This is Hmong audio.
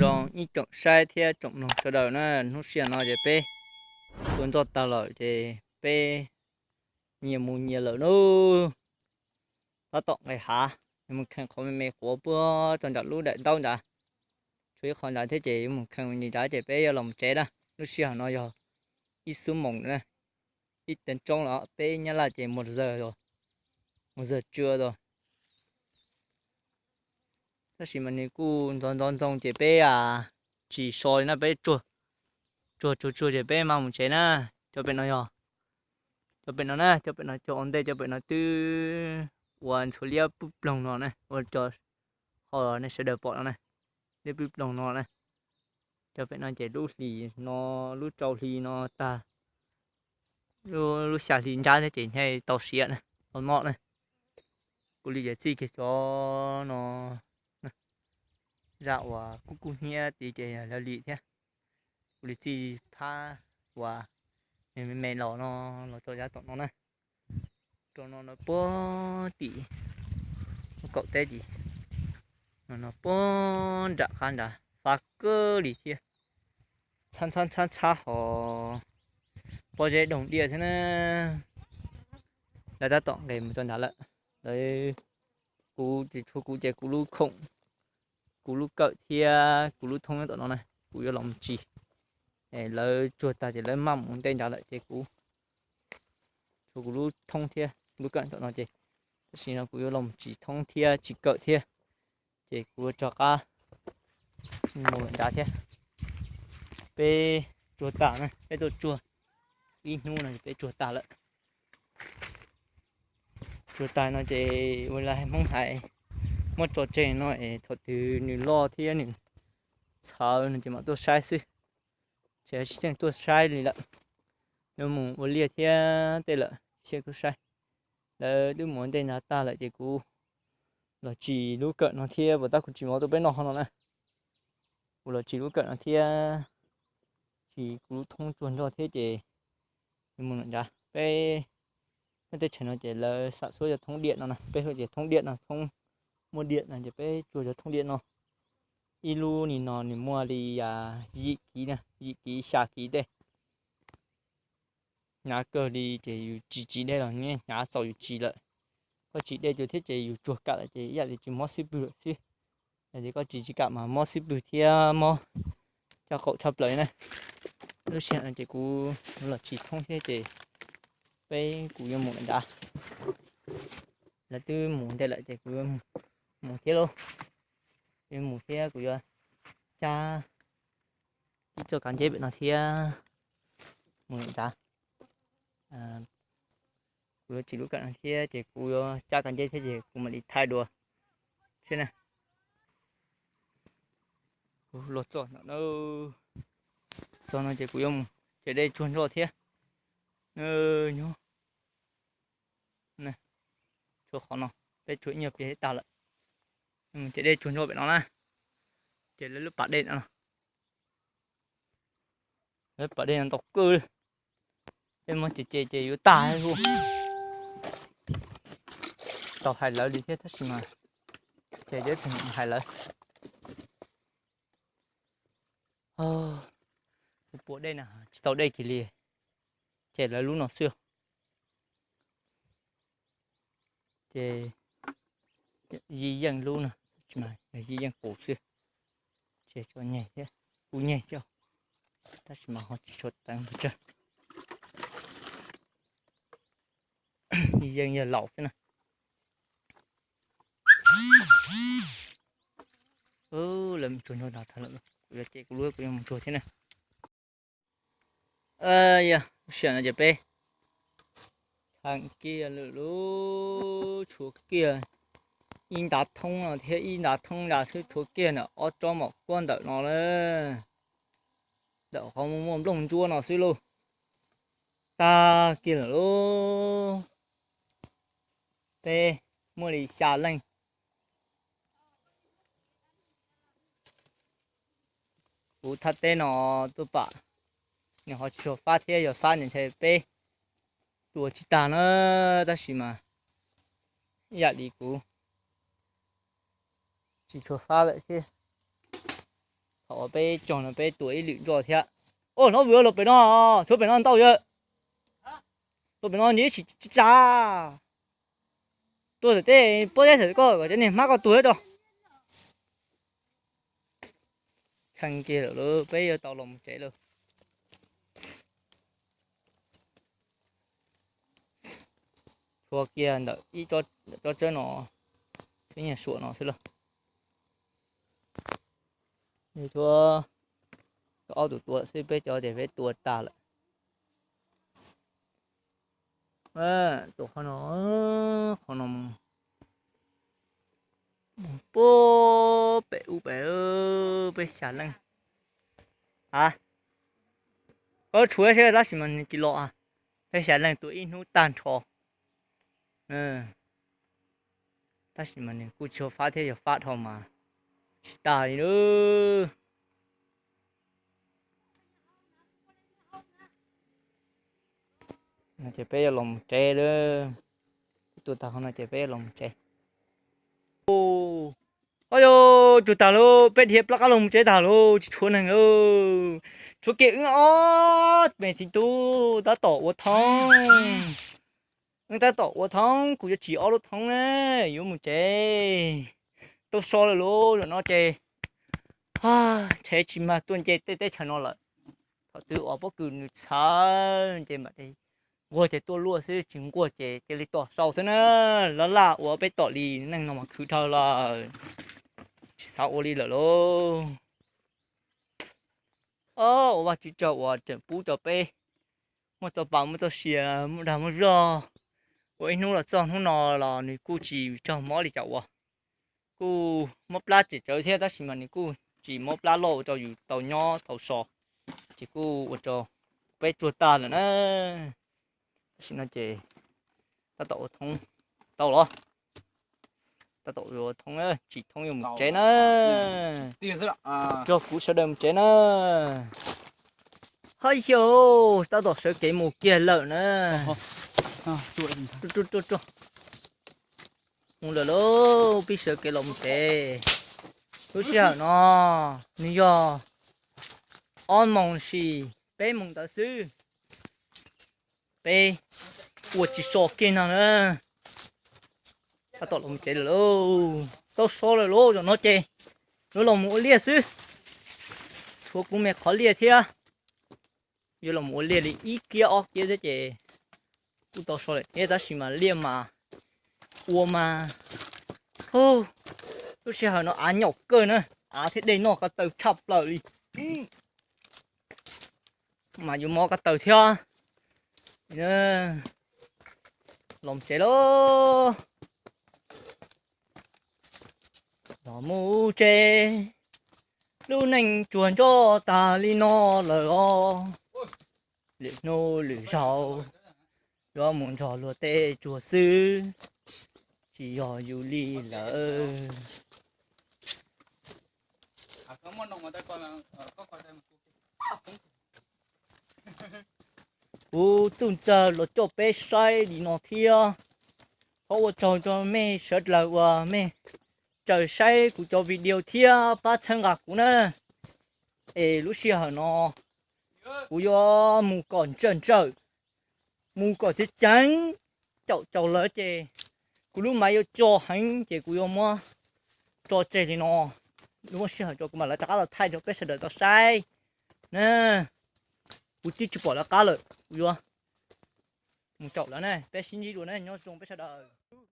Zoo ib tsoom saib thiab tsoom mloog sawv daws na, hnub sij hawm no ces peb tua ntxuaj tag lawm ces peb nyias mus nyias lawm nub. Tab tom nqes hav, yuav mus kheev qhov me me quav puag tso nram lub daim ntaub nrad. Tshuav ib qho nrad thiab ces yuav mus kheev li nrad ces peb yuav los tsev na. Lub sij hawm no yog ib xuab moos na, ib teev tsoob los peb nyab laj ces mus zawg, mus zawg tsua os. Tab sis mas nws kuj ntxov ntxov ntxoo ces peb tsis so li na, peb tsuag tsuag tsuag ces peb mam mus tsev na. Cov pem no yog, cov pem no na, cov pem no cov ua ntej, cov pem no twb ua ntxhuav liab ploog no na, ua cov qhov nej sawv daws pom no na, liab ploog no na. Cov pem no ces lub hlis no, lub rau hli no tag, lub xya hli nrab thiab ces nyaj tau siav na, tau noj na. Kuv li ces txij kiag cov no, zaj uas kub kub hnyiab tid ces lawv li thiab. Kuv li txij phab uas me me los no, los rau yav tom no na, rau no no puag tim kaum teb tim no no puag nram qab nrad, fab kawg li thiab. Txhab txhab txhab txhab hos pob zeb doog diaj thiab na. Lawv tab tom nqes mus rau nrad lawm. Lawv, kuv ces tshuav kuv ces kuv lub khoom, kuv lub kawm thiab kuv lub thoob nyob tom no na, kuv yuav los mus tsis. Lawv tsuag tag ces lawv maj mus ntej nrad lawm ces kuv tshuav kuv lub thoob thiab lub kawm tom no ces, tam sim no kuv yuav los mus tsis thoob thiab tsis kawm thiab, ces kuv yuav rov qab mus lawm nrad thiab. Peb tsuag tag na, peb tuaj tsuag ib hnub no peb tsuag tag lawm. Tsuag tag no ces ua li Hmoob hais, muab tso tseg no es thaum twg nws loj thiab nws txhawv no ces mam tuaj saib xwb, ces tsis txheej tuaj saib li lawm. Yuav mus ua liaj thiab tej lawm, tsis txheej tuaj saib. Lawv twb mus ua ntej nrad tag lawm ces kuv los tsis lub kawm no thiab, puas tab kuv tsis mus tuaj peb noj ho no na. Kuv los tsis lub kawm no thiab, tsis kuv lub thoob tsuag nrog thiab ces yuav mus lawm nrad. Peb, peb teb chaws no ces lawv xam xub cov thoob diaj no na, peb hu ces thoob diaj no, thoob muaj diaj no ces peb tsuag cov thoob diaj no. Ib lub nim no nws muaj li yim kiv na, yim kiv xya kiv tej. Hnyav kawg li ces yus tsis tsis dej los nyob hnyav txaus yus tsis lawm. Koj tsis dej cuag thiab ces yus tsuag kam lawm ces ib yam li tsis mob xib pwg lawm xwb. Yog tias koj tsis tsis kam mas mob xib pwg thiab mob caj qaum tshaj plaws na. Lub sij hawm no ces kuv los tsis thoob thiab ces peb kuv yuav mus lawm nrad. Lawv twb mus ntej lawm ces kuv yuav mus thiab lauj. Yuav mus thiab kuv yuav cab ib txoj kav nceb pem no thiab mus lawm nrad. Kuv yuav tsis lub kawm no thiab ces kuv yuav cab kav nceb thiab ces kuv mam li thaij dua seb na. Kuv los txog no, txog no ces kuv yuav mus, ces dej tsuag nroj thiab. Nyob tshuav qhov no, peb tshuav ib nyuag pliag tag lawm. Ces dej tsuag nroj pem no na, ces lawv lub pas dej no, lawv pas dej no ntau kawg li. Peb muab ces ces ces yuav tag hu. Tau hais lawv li thiab tab sis mas ces deb hais lawv. Kuv pua dej na tsis tau dej kiag li, ces lawv lub no xwb. Ces yij yeej lub no, yij yeej qus xwb. Ces tso nyeg thiab, kuv nyeg thiab, tab sis mas ho tsis tshua teev pes tsawg. Yij yeej yog laus xwb na. Lawv mus tsuag nrog nrad tag lawm, kuv yuav ces kuv lub kuv yuav mus tsuag thiab na. Yog lub sij hawm no ces peb thaij kiag lawm lauj, tshuav kiag ib ntav thoob no thiab ib ntav thoob nrad xwb, tshuav kiag ntawm ob tsob mom kuab ntawm no na, ntawm qhov muaj muaj nplooj ntsuab no xwb lauj. Tag kiag lawm lauj. Peb muaj li xya leej. Kuv thaj teb no tuaj pam, nws ho tsis tshua fab thiab, yog fab ntshe peb tua tsis tag na, tab sis mas ib yam li kuv tsis tshua fab lawm thiab. Thaum Peb tsoog no peb tua ib lwm ntsuag thiab. Ua no vwm los pem no, tshuav pem no ntau yawg. Tua pem no nws ib tsis tsa. Tua tom tej pob zeb thaum koj kom cov niag hmab koj tuag rau. Kheej kiag lawm lauj, peb yuav tau los mus tsev lawm. Tshuav kiag ntawm ib tsob tsawb no, ib nyuag suam no xwb lauj. Tshuav ob tug tua xwb, peb cov ces peb tua tag lawm. Tus qhov no, qhov no mus puag pem ub pem, peb xya leej. A, koj tshuav seb tab sis mas nws tsis los. Peb xya leej tua ib hnub tag nrho. Tab sis mas nws kuj tsis yog fab thiab, yog fab dhau mas tsis tag li lauj. Ces peb yuav los mus tsev lawm. Tua tag qhov no ces peb yuav los mus tsev. Au yau, tsuag tag lauj, peb dhia plab qab los mus tsev tag lauj, tsis tshuav neeg lauj. Tshuav kiag wb ob me txiv tub tab tom ua thoob. Wb tab tom ua thoob, kuv yuav tsim ob lub thoob na, yuav mus tsev. Tau so lawm lauj, zaum no ces ntshe tsis mag tuaj nce tej teb chaws no lawm. Thaum twg uas pob kws nws txhawv ces mam nquag ces tuaj luaj xwb, tsis nquag ces cia li tom sau xwb na. Laj laj ua peb tom li neej no mas khwv dhau lawm, tsis xav ua li lawm lauj. Ua Vajtswv tsaug uas tseem pub rau peb muaj txoj pa muaj txoj sia, muaj dag muaj zog, ua ib hnub los txog hnub no los nws kuj tsis raug mob li cas uas kuj mob plab tsis tsawv thiab, tab sis mas nws kuj tsis mob plab loj ua rau yus tau nyob tau so, ces kuj ua rau peb tsuag tag lawm na. Tam sim no ces tab tom ua thoob tau los, tab tom ua thoob, tsim thoob yuav mus tsev na. Tsuag kuv sawv daws mus tsev na. Hab xyov, tab tom sawv kev mus kiag lawm na. Mus lawm lauj, pib sawv kev los mus tsev. Lub sij hawm no nws yog ob moos sis peb moos ntawd xwb. Peb ua tsis so kiag no na. Tab tom los mus tsev lawm lauj, tau so lawm lauj, zaum no ces yuav los mus ua liaj xwb. Tshuav kuv me qhov liaj thiab, yuav los mus ua liaj li ib kiab ob kiab thiab ces kuj tau so lawm thiab, tab sis mas liaj mas ua mas, lub sij hawm no av nyaum kawg na, av thiab dej noj ko taw tshaj plaws li. Mas yuav mob ko taw thiab. Los tsev lauj, los mus tsev, lub neej tsuag ntsob tag li no lawm os. Lwm hnub lwm zaus yuav mus nrog luag tej tsuag xwb, tsis yog yus li lawm. Kuv txuj ntxawg los coj peb saib li no thiab. Thov ua tsaug rau mej sawv dlawg uas mej tsaws saib kuv cov video thiab pab txhawb nqa kuv na. Es lub sij hawm no kuv yuav mus kom ntsawm ntsawm, mus kom ceev ceev, caum caum lawv ces kuv lub maiv yuav tso heev ces kuv yuav muab tso tseg li no. Lub sij hawm tso kuv mam lawv rov qab los thaij rau peb sawv daws tau saib na. Kuv twb tsis pom lawv qab lawm, kuv yuav mus caum lawv na. Peb sib ntsib dua na, nyob zoo peb sawv daws.